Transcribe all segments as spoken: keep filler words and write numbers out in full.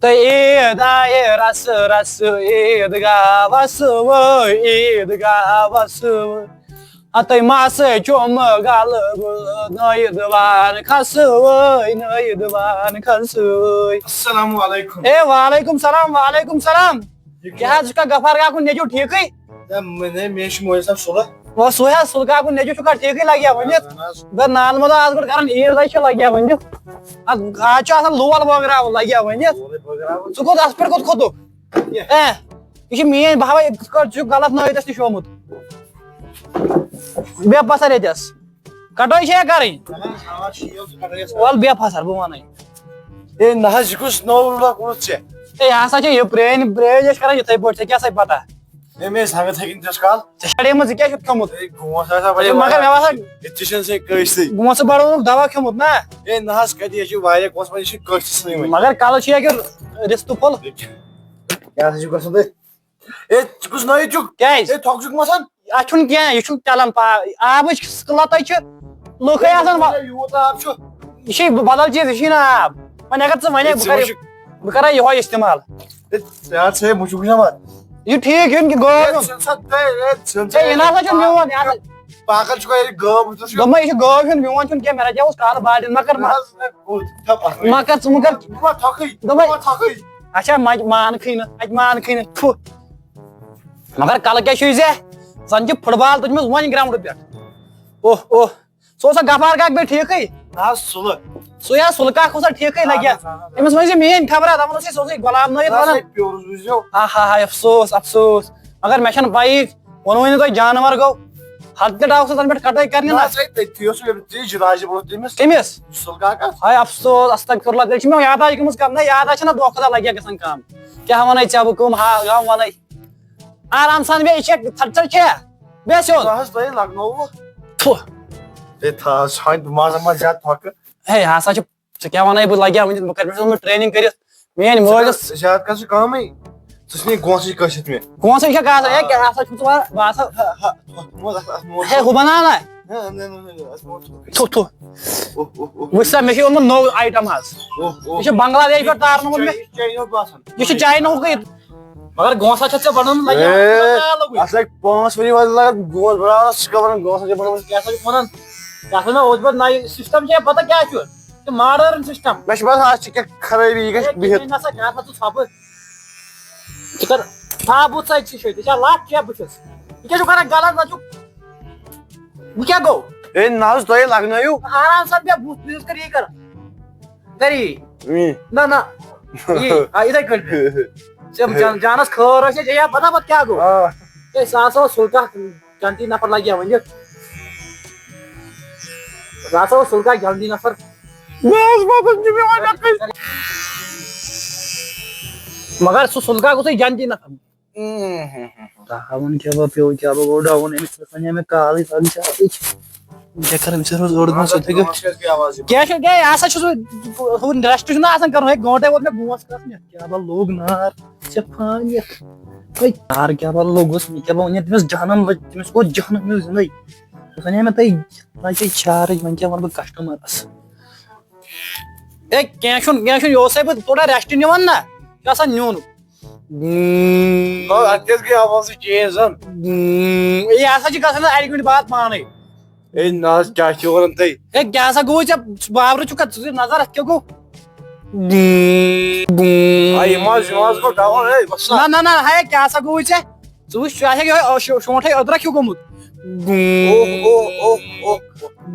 عیٖد آیہِ رسہٕ رسہٕ، عیٖد گاہ وسہٕ وٲے، عیٖد گاہ وسہٕ وٲے۔ ہتٕے ماسہٕ چوٚم گلہٕ بہٕ، نٲیِد وان کھسہٕ وٲے، نٲیِد وان کھسہٕ وٲے۔ السلام علیکم۔ اے وعلیکم سلام، وعلیکم سلام۔ یہِ کیٛاہ حظ چھُکھ غفار کاکُن نیٚچوٗ ٹھیٖکٕے؟ ہے، مےٚ، مےٚ چھُ مولوی صٲب سُلہٕ۔ وۄنۍ سُے حظ سُلہٕ کاکُن نیٚچوٗ چھُکھا ٹھیٖکٕے لگیا ؤنِتھ؟ اہن حظ۔ بہٕ نالہٕ منٛز آز گۄڈٕ کران عیٖد، أسۍ چھِ لگیا ؤنِتھ۔ اَتھ، آز چھُ آسان لول بٲگراوُن لگیا ؤنِتھ۔ لولے بٲگراوُن۔ ژٕ کوٚت اَتھ پٮ۪ٹھ کوٚت کھوٚتُکھ؟ کیٛاہ؟ اے، یہِ چھُ میٛٲنۍ بہوے، یِتھ کٲٹھۍ چھُ غلط نٲیِدَس نِش آمُت۔ بیٚہہ پَتھر ییٚتٮ۪س۔ کَٹٲے چھےٚ یا کَرٕنۍ؟ اہن حظ، اَوا، شیٖل چھُ کَٹٲیَس۔ وَلہٕ بیٚہہ پَتھر، بہٕ وَنَے۔ اے، نہ حظ، یہِ کُس نوٚو لوٚگ اوس ژےٚ؟ اے، یہِ ہسا چھِ یہِ پرٛٲنۍ، پرٛٲنۍ ٲسۍ کران یِتھَے پٲٹھۍ، ژےٚ کیٛاہ سا پَتہ؟ ہے، مےٚ ٲسۍ ہنٛگت ہیٚکِنۍ تِژھ کال۔ ژےٚ چھےٚ اَڑے منٛز یہِ کیٛاہ چھُتھ کھیوٚمُت؟ ہے، گونٛژھ ہسا بَڑے مگر مےٚ واریاہ۔ باسان یہِ تہِ چھِنہٕ ژےٚ کٲنٛسہِ۔ گونٛژھٕ بَڑوونُک دوا کھیوٚمُت نا؟ ہے، نہ حظ، کَتہِ، یہِ چھِ واریاہ گونٛژھ، وۄنۍ یہِ چھِ کٲنٛسہِ ژھٕنٕنۍ وۄنۍ۔ مگر کَلہٕ چھُ یہِ کہِ رِستہٕ پھوٚل۔ یہِ ہسا چھُ گژھُن تۄہہِ۔ اے، ژٕ کُس نٲیِد چھُکھ؟ کیٛازِ؟ اے، تھۄکھ چھُکھ مَتھان؟ اَتھ چھُنہٕ کینٛہہ، یہِ چھُنہٕ چلان پا-، آبٕچ قٕلتَے چھِ، لُکھٕے آسان وَ-، یوٗت آب چھُ۔ یہِ چھُے بدل چیٖز، یہِ چھُے نہٕ آب۔ وۄنۍ اگر ژٕ وَنے، اے، بہٕ ژٕ کَرٕ، وٕچھُکھ۔ بہٕ کَرٕ یِہوٚے استعمال۔ اے، ژٕ یار، ژٕ ہے مُچُک چھُکھ نہ وَن۔ یہِ ٹھیٖک، یہِ چھُنہٕ کینٛہہ گٲو اے، ہیوٚن۔ ژٕ ژھٕن سا، اے، اے، ژٕ ژھٕن سا، اے، یہِ نہ سا چھُنہٕ میون، یہِ ہسا پاگل چھُکھ، ییٚلہِ گٲو وٕچھُس یہِ۔ دوٚپمَے، یہِ چھُ گٲو ہیوٚن، میون چھُنہٕ کینٛہہ، مےٚ رَٹیووُس کالہٕ بالٹیٖن، مہ کَر، مہ، نہ حظ، نہ، کوٚت، تھَپھ اَتھ۔ مہ کَر، ژٕ مہ کَر۔ بہٕ ما تھۄکھٕے؟ دوٚپمَے، بہٕ ما تھۄکھٕے؟ اچھا، مَتہِ مانکھٕے نہٕ، اَتہِ مانکھٕے نہٕ، تھُ۔ مگر کَلہٕ کیٛاہ چھُے ژےٚ؟ زَن چھِ فُٹ بال تُجمٕژ وۄنۍ گراوُنٛڈٕ پٮ۪ٹھ۔ اوہ، اوہ۔ سُہ اوسا غفار کاک بیٚیہِ ٹھیٖکٕے؟ نہ حظ، سُلہٕ۔ سُے ہا سُلہٕ کاک اوسا ٹھیٖکٕے لَگہِ ہا؟ اہن حظ، اہن حظ۔ أمِس ؤنۍ زِ میٛٲنۍ خبرا، دَپان اوس یہِ، سُہ اوسُے غلام نٲیِد نہ حظ، وَنان۔ ہے، پیورُس بوٗزِو۔ آ ہا ہا، افسوس، افسوس۔ مگر مےٚ چھَنہٕ پَیی، ووٚنوُے نہٕ تۄہہِ جانوَر گوٚو۔ ہَتہٕ تہِ ڈاوُکھ سُہ تَنہٕ پٮ۪ٹھ کَٹٲے کَرنہِ نہ نہ۔ حظ، ہے، تٔتھی اوسُے، تٔمِس جِراجہِ برونٛہہ تٔمِس۔ کٔمِس؟ سُلہٕ کاکَس۔ ہے، افسوس، استغفر اللہ، تیٚلہِ چھِ مےٚ یاداشت گٔمٕژ کَم۔ نہ، یاداشت چھَنہ دۄہ کھۄتہٕ دۄہ لَگہِ ہا گژھان کَم۔ کیٛاہ وَنَے ژےٚ بہٕ کَم ہا، کَم وَنَے؟ آرام سان بیٚہہ، یہِ چھےٚ تھَٹہٕ ژَٹھ چھےٚ؟ بیٚہہ سیوٚد۔ نہ حظ، تۄہہِ لَگنووُ۔ تھُ۔ ہے، تھاو حظ، ژھانٛڈ مَزٕ، مَزٕ زیادٕ تھۄکہٕ۔ ہے، یہِ ہسا چھُ، ژٕ کیٛاہ وَنَے بہٕ لَگیٛاہ وٕنہِ، بہٕ کَرٕ، مےٚ چھُ اوٚنمُت ٹرٛینِنٛگ کٔرِتھ۔ میٛٲنۍ مٲلۍ ٲس زیادٕ کَر ژٕ کٲمٕے۔ ژٕ چھُکھ نہٕ یہِ گونٛسہٕ چھِ کٲشِرِتھ مےٚ۔ گونٛسہٕ چھےٚ کَتھ، ہے، کیٛاہ ہسا چھُکھ ژٕ وَنان؟ بہٕ ہسا ہا، ہا، تھۄکھ، تھوٚمُت اَتھ، اَتھ موت ہے، ہُہ بَناونا؟ نہ، نہ، نہ، نہ، اَتھ موت تھۄکھ۔ تھُ، تھُ۔ اوہ، اوہ، اوہ۔ وٕچھ سا، مےٚ چھُ اوٚنمُت نوٚو آیٹَم حظ۔ اوہ، اوہ۔ یہِ چھُ بنٛگلادیش پٮ۪ٹھ تارنومُت مےٚ۔ یہِ چھُ چاینُک باسان۔ یہِ چھُ چاینُکُے۔ مگر گونٛسا چھَتھ ژےٚ بَنومُت، لَگہِ اَتھ لَگہِ پانٛژھ ؤری وۄنۍ لَگَن گونٛسہٕ بَناونَس، ژٕ کیٛاہ وَنان گونٛسَس چھِ بَنٲومٕژ؟ کیٛاہ سا چھُکھ وَنان؟ یَتھ وَنان اوس پَتہٕ نَیہِ سِسٹَم چھےٚ پَتہ کیٛاہ چھُ؟ یہِ ماڈٲرٕن سِسٹَم۔ مےٚ چھُ باسان اَتھ چھِ کینٛہہ خرٲبی، یہِ گژھِ ہے، بِہِتھ۔ کِہیٖنۍ نہ سا، کیٛاہ سا ژٕ ژھۄپہٕ؟ ژٕ کَر، تھاو بہٕ ژَتہِ چھِ شٲیِتھ، ژےٚ چھا لَتھ کینٛہہ بٕتھِس؟ یہِ کیٛاہ چھُکھ کَران غلط، نہ چھُکھ، وۄنۍ کیٛاہ گوٚو؟ ہے نہ حظ، تۄہہِ لَگنٲیِو۔ آرام سان بیٚہہ، بُتھ بِہِتھ کَر یی کَر۔ کَر یی۔ وی۔ نہ، نہ۔ یی۔ آ، یِتھَے کٔنۍ بیٚہہ۔ ژےٚ جان-، جانَس خٲر ٲسۍ، ژےٚ یا پَتہ پَتہٕ کیٛاہ گوٚو؟ آ۔ ہے، سُہ ہسا اوس سُلہٕ کاک جنتی نفر لگیا ؤنِتھ۔ سُہ ہسا اوس سُلہٕ کاک جنتی نفر۔ بہٕ اوسُس وَنان، یہِ مےٚ وَنہِ اَکٕے۔ مگر سُہ سُلہٕ کاک اوسُے جنتی نفر۔ تاوُن کیٛاہ بہٕ پیوٚو، کیٛاہ بہٕ گوٚو ڈاوُن، أمِس ٲس وَنہِ مےٚ کالٕے، کالٕے چھِ آوٕرۍ۔ بہٕ کیٛاہ کَرٕ أمِس روز اورٕ گژھُن تھٔکِتھ۔ کیٛاہ چھُ، کیٛاہ، یہِ ہسا چھُ سُہ، ہُہ ریسٹ چھُنہ آسان کَرُن، ہے گٲنٛٹے ووت مےٚ گونٛس کَرنہِ، کیٛاہ بہٕ لوٚگ نار۔ ژےٚ پھان یَتھ۔ ہے، یار، کیٛاہ بہٕ لوٚگُس، مےٚ کیٛاہ بہٕ وَنہٕ، تٔمِس جہنم لٔج، تٔمِس گوٚو جہنم ہیوٗ زِندَے۔ بہٕ وَنے مےٚ تۄہہِ، لَگے چارٕج، وۄنۍ کیٛاہ وَنہٕ بہٕ کسٹمرَس؟ ہے، کینٛہہ چھُنہٕ، کینٛہہ چھُنہٕ، یہِ اوسَے بہٕ تھوڑا ریسٹ نِوان نا، یہِ چھُ آسان نیُن۔ آ، اَتھ کیٛازِ گٔے آوازٕے چینج زَن؟ یہِ ہسا چھِ گژھان اَکہِ گٲنٛٹہِ بعد پانَے۔ ہے نہ حظ، کیٛاہ چھِو وَنان تُہۍ؟ ہے، کیٛاہ سا گوٚوُے ژےٚ؟ بابرٕ چھُکھ ژٕ نظر اَتھ کیٛاہ گوٚو؟ آ، یہِ ما حظ، یہِ ما حظ گوٚو ڈاوُن، ہے، وَسا۔ نہ، نہ، نہ، ہے، کیٛاہ سا گوٚوُے ژےٚ؟ ژٕ وٕچھ، ژےٚ آسہِ یِہوٚے، آ، شو-، شونٛٹھٕے أدرَکھ ہیوٗ گوٚمُت۔ اوہ، اوہ، اوہ، اوہ۔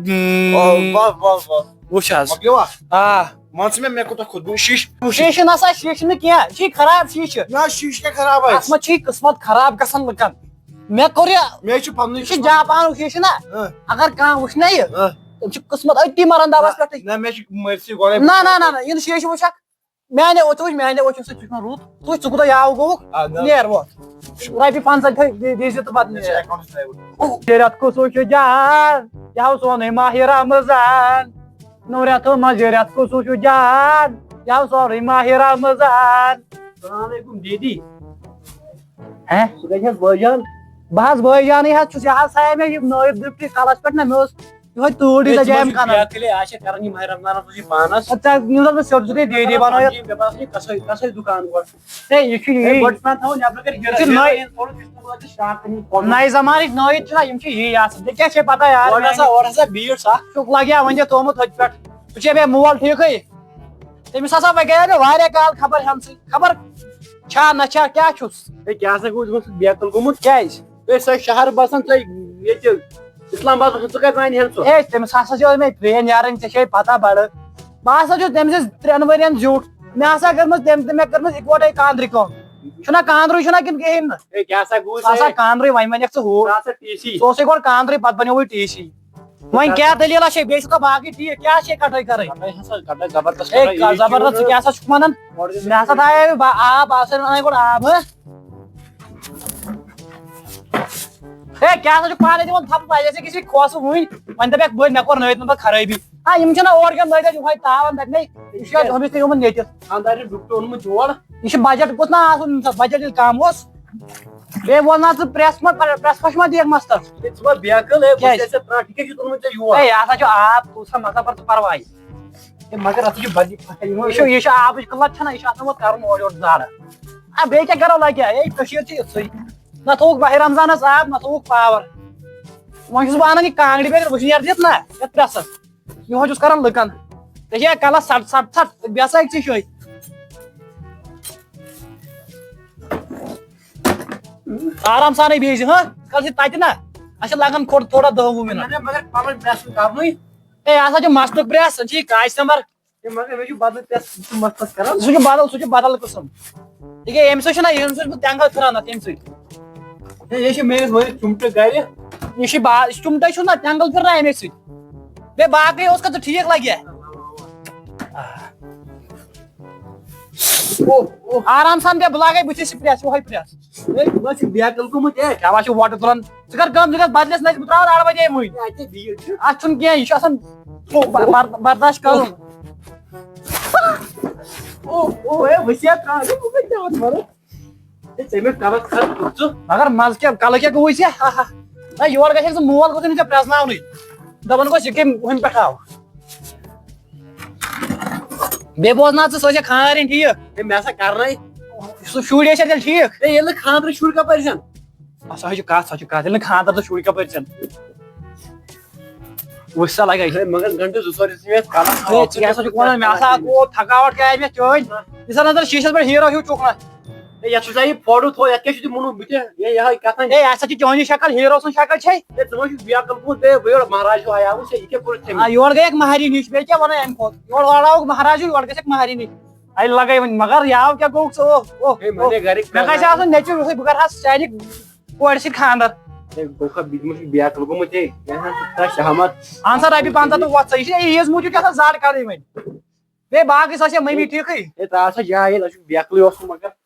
آ، بَس، بَس، بَس۔ وٕچھ حظ۔ مۄکلیوا؟ آ۔ مان ژٕ مےٚ، مےٚ کوٗتاہ کھوٚت؟ بہٕ شیٖشہٕ۔ شیٖشہٕ نہ سا، شیٖشہٕ نہٕ کینٛہہ، یہِ چھُے خراب شیٖشہٕ۔ نہ، شیٖشہٕ کیٛاہ خراب آسہِ؟ اَتھ منٛز چھُے قٕسمت خراب گژھان لُکَن۔ مےٚ کوٚر یہِ، مےٚ چھُ پَنُنُے یہِ چھُ قٕسمت۔ جاپانُک شیٖشہٕ نا۔ اۭں۔ اگر کانٛہہ وٕچھِ نا یہِ، اۭں۔ تٔمِس چھُ قٕسمت أتی مَران دَبَس نہ، پٮ۪ٹھٕے۔ نہ، مےٚ چھُ مٲرۍسٕے گۄڈَے نہ، نہ، نہ، نہ، یہِ نہٕ شیٖشہٕ وٕچھَکھ۔ میٛانہِ، ژٕ وٕچھ، میٛانہِ أچھو سۭتۍ وٕچھ مےٚ رُت۔ ژٕ وٕچھ، ژٕ کوٗتاہ یاوٕ گوٚوُکھ۔ آ، نہ۔ نیر وۄتھ۔ رۄپیہِ پنٛژاہ تھٲے، دِ-، دیٖزِ تہٕ پَتہٕ مےٚ چھُ نیر۔ اٮ۪کاوُنٛٹَس ترٛٲوِتھ۔ شیٚے رٮ۪تھ کُس وٕچھُ جان، یہِ ہاو سونُے ماہِ رمضان۔ نو رٮ۪تو منٛز یہِ رٮ۪تھ کُس وٕچھُ جان، یہِ ہاو سورُے ماہِ رمضان۔ السلام علیکم دیدی۔ ہیں؟ ژٕ کَتہِ چھَکھ بٲے جان؟ بہٕ حظ بٲے جانٕے حظ چھُس، یہِ حظ تھایے مےٚ یہِ نٲیِد ڈیوٹی کَلَس پٮ۪ٹھ نہ، مےٚ اوس یِہوٚے تۭر ییٖژاہ جام کَنان۔ بیکٕلے آسہِ کران یہِ ماہِ رمضانس منٛز یہِ پانس۔ ژےٚ یِم زَن مےٚ سیوٚد سیوٚدُے ڈیڈی بَنٲیِتھ۔ مےٚ باسان یہِ کَسٲے کَسٲے دُکان گۄڈٕ۔ ہے، یہِ چھُ یی۔ گۄڈٕ چھُ پٮ۪وان تھاوُن نٮ۪برٕ کَنہِ یہِ چھُ نٔے۔ تھوڑا بِسمِللہ تہِ شاٹ کٔرِتھ کھولُن۔ نَیہِ زمانٕچ نٔوۍ چھِنہ، یِم چھِ یی آسان۔ ژےٚ کیٛاہ چھے پَتہ یار؟ اورٕ ہسا اورٕ ہسا بیٖٹھ سا۔ چھُکھ لَگہِ ہا وۄنۍ ژےٚ تھوٚومُت ہُتہِ پٮ۪ٹھ۔ وٕچھے مےٚ مول ٹھیٖکٕے۔ تٔمِس ہسا وۄنۍ گٔیے مےٚ واریاہ کال خبر ہٮ۪مژٕے۔ خبر چھا نہ چھا، کیٛاہ چھُس؟ ہے کیٛاہ سا گوٚو، ژٕ اوسُکھ بیکٕل گوٚمُت۔ کیٛازِ؟ ہے سۄ شہر بسان، ژٕ ییٚتہِ اسلام آباد، ژٕ کَتہِ زانہِ ہن سُہ؟ ہے، تٔمِس ہسا چھِ مےٚ پرٛٲنۍ یارٕنۍ، ژےٚ چھے پَتہ بَڑٕ۔ بہٕ ہسا چھُس تٔمۍ سٕنٛز ترٛٮ۪ن ؤرین زیُٹھ۔ مےٚ ہسا کٔرمٕژ تٔمۍ تٔمۍ مےٚ کٔرمٕژ اِکوَٹَے کانٛدرِ کٲم۔ چھُنہ کانٛدرٕے چھُنہ کِنہٕ کِہیٖنۍ نہٕ؟ ہے کیٛاہ سا گوٚو، سُہ ہسا کانٛدرٕے، وۄنۍ وَنٮ۪کھ ژٕ ہُہ۔ ژٕ ہسا ٹی سی۔ سُہ اوسُے گۄڈٕ کانٛدرٕے، پَتہٕ بَنیووُے ٹی سی۔ وۄنۍ کیٛاہ دٔلیٖلہ چھے؟ بیٚیہِ چھُکھا باقٕے ٹھیٖک؟ کیٛاہ چھے کَٹٲے کَرٕنۍ؟ کَٹٲے ہسا، کَٹٲے زبردست ہے، کَٹٲے۔ یہِ چھُ زبردست، ژٕ کیٛاہ سا چھُکھ وَنان؟ مےٚ ہسا تھایے با-، آب، آب سۭتۍ اَنَے گۄڈٕ آب، ہہ؟ ہے، کیٛاہ سا چھُکھ پانَے دِوان تھپھ؟ پَزِ اَسہِ أکِس یہِ کھوژُن وٕنۍ۔ وۄنۍ دَپٮ۪کھ بٔلۍ مےٚ کوٚر نٲیِد نمبر خرٲبی۔ آ، یِم چھِنہ اورٕ کٮ۪ن نٲیدَن یِہوٚے تاوان، دَپہِ مےٚ، یہِ چھُ اَسہِ ہُمِس تہِ یِمَن ییٚتہِ۔ خانٛدارنہِ ڈُپٹہٕ اوٚنمُت یور۔ یہِ چھُ بجٹ گوٚژھ نہ آسُن، ییٚمہِ ساتہٕ بجٹ ییٚلہِ کم اوس، بیٚیہِ ووٚن نہ ژٕ پرٛٮ۪س ما، پرٛٮ۪س پھش ما دِکھ مستس؟ ہے، ژٕ ما بیکٕل، ہے، بہٕ کیٛازِ؟ چھُس ژےٚ ترٛٹھ، یہِ کیٛاہ چھُ تُلمُت ژےٚ یور؟ ہے، یہِ ہسا چھُ آب، ژٕ وٕچھ سا، مہ کر ژٕ پرواے۔ ہے، مگر اَتھ چھُ بدی پھکھ یِوان۔ یہِ چھُ، یہِ چھُ آبٕچ قٕلت چھَنہ، یہِ چھُ آسان وۄنۍ کرُن اورٕ یورٕ زارٕ۔ آ، بیٚیہِ کیٛاہ کرو لگہِ؟ ہے، کٔشیٖر چھِ یِژھٕے، نہ تھووُکھ ماہِ رمضانس آب، نہ تھووُکھ پاور۔ وۄنۍ چھُس بہٕ انان یہِ کانٛگرِ بیٚیہِ وٕشنیر دِتھ نہ، یَتھ پرٛٮ۪سس۔ یِہوے چھُس کران لُکن۔ ژےٚ چھے کلس ژھٹ ژھٹ ژھٹ، بیٚیہِ ہسا ہیٚکہِ ژےٚ شوے۔ آرام سانٕے بیٚیہِ زِ، ہاں؟ کل چھِ تتہِ نہ۔ اَسہِ چھِ لگان کھوٚٹ تھوڑا دَہ وُہ منٹ۔ مگر پنُن پرٛٮ۪س چھُ کرنُے۔ ہے، یہِ ہسا چھُ مستُک پرٛٮ۪س، ژٕ چھِ یہِ کاچہِ سمبر۔ ہے، مگر مےٚ چھُ بدل پرٛٮ۪س، یہِ چھُ مستس کران۔ سُہ چھُ بدل، سُہ چھُ بدل قٕسم۔ یہِ کیٛاہ، ییٚمہِ سۭتۍ چھُنہ، ییٚمہِ سۭتۍ بہٕ تٮ۪نٛگل پھِران اَتھ، ییٚمہِ سۭتۍ۔ ہے، یہِ چھِ مےٚ ٲسۍ وٲلِتھ چُمٹہٕ گرِ۔ یہِ چھُ با-، چُمٹے چھُنہ، تٮ۪نٛگل پھِران اَمے سۭتۍ۔ بیٚیہِ باقٕے اوس کَتھ ٹھیٖک لگہِ۔ اوہ، اوہ۔ آرام سان بیٚہہ، بہٕ لاگے بٕتھِس یہِ پرٛٮ۪س، یِہوٚے پرٛٮ۪س۔ ہے، بہٕ چھُس بیکٕل گوٚمُت، ہے۔ کیٛاہ وۄنۍ چھُ وۄٹہٕ تُلان؟ ژٕ کر کٲم، ژٕ گژھ بدلس نَتہٕ، بہٕ ترٛاوٕ اَڑٕ وَتے مُنۍ۔ ہے، اَتہِ چھِ بیٖڑ چھِ۔ اَتھ چھُنہٕ کینٛہہ، یہِ چھُ آسان بر-، بر-، برداش کرُن۔ اوہ، اوہ، ہے، وٕچھ یا ترٛاو، ہے، بہٕ کَتہِ ترٛاوَتھ وَلہٕ؟ ہے، ژےٚ مےٚ کَلَس کھَر کھوٚت ژٕ۔ مگر مَزٕ کیٛاہ، کَلہٕ کیٛاہ گوٚوُے ژےٚ؟ ہا، ہا۔ نہ، یورٕ گژھکھ ژٕ مول گوٚژھ نہٕ ژےٚ پرٛزناونُے۔ دَپان گوٚژھ یہِ کَمہِ ہُمہِ پٮ۪ٹھ آو۔ بیٚیہِ بوزناو ژٕ، سۄ چھےٚ خانٛدارِنۍ ٹھیٖک؟ ہے، مےٚ ہسا کرنَے۔ سُہ شُرۍ ٲسۍ تیٚلہِ ٹھیٖک؟ ہے، ییٚلہِ نہٕ خانٛدرٕ شُرۍ کَپٲرۍ چھَن؟ آ، سۄ چھِ کَتھ، سۄ چھِ کَتھ۔ ییٚلہِ نہٕ خانٛدر تہٕ شُرۍ کَپٲرۍ چھَن؟ وٕچھ سا لَگے۔ ہے، مگر گھنٹہٕ زٕ ژور دِژ مےٚ یَتھ کَلَس۔ ہے، ژٕ کیٛاہ سا چھُکھ وَنان؟ مےٚ ہسا گوٚو تھکاوٹ کیٛازِ مےٚ چٲنۍ؟ یہِ سا نظر شیٖشَس پٮ۪ٹھ ہیٖرو ہیوٗ چُکھ نہ۔ ہے، یَتھ چھُ سا یہِ فوٹو تھوٚو، یَتھ کیٛاہ چھُ تِمو بُتھِ؟ ہے، یِہوٚے کَتھا۔ ہے، یہِ ہسا چھِ چٲنی شکل، ہیٖرو سٕنٛز شکل چھے۔ ہے، ژٕ ما چھُکھ بیکٕل گوٚمُت؟ ہے، بہٕ یورٕ مہراز ہیوٗ آیاوُس، ہے، یہِ کیٛاہ کوٚرُتھ ژےٚ مےٚ؟ آ، یورٕ گٔیَکھ مہرِنۍ ہِش، بیٚیہِ کیٛاہ وَنَے اَمہِ کھۄتہٕ؟ یورٕ والراوُکھ مہراز ہیوٗ، یورٕ گژھٮ۪کھ مہرِنۍ ہِش۔ اَے لَگَے وۄنۍ، مگر یاو کیٛاہ گوٚو ژٕ؟ اوہ، اوہ، ہے، اوہ۔ مےٚ گَرِکۍ مےٚ گژھِ آسُن نیٚچوٗ یِہوٚے، بہٕ کَرٕ ہا سانہِ کورِ سۭتۍ خانٛدر۔ ہے، گوٚو کھا، بہٕ تہِ ما چھُس بیکٕل گوٚمُت؟ ہے، مےٚ ہا چھُ خۄش احمد۔ اَن سا رۄپیہِ پنٛژاہ تہٕ وۄتھ سا، یہِ چھِ عیٖذ موٗجوٗب چھِ آسان زَڈ کَڑٕنۍ وۄنۍ۔ بیٚیہِ باقٕے سۄ چھےٚ مٔمی ٹھیٖکٕے؟ ہے، ترٛاو سا جاے، ییٚلہِ اَسہِ چھُ بیکلٕے اوسمُت، مگر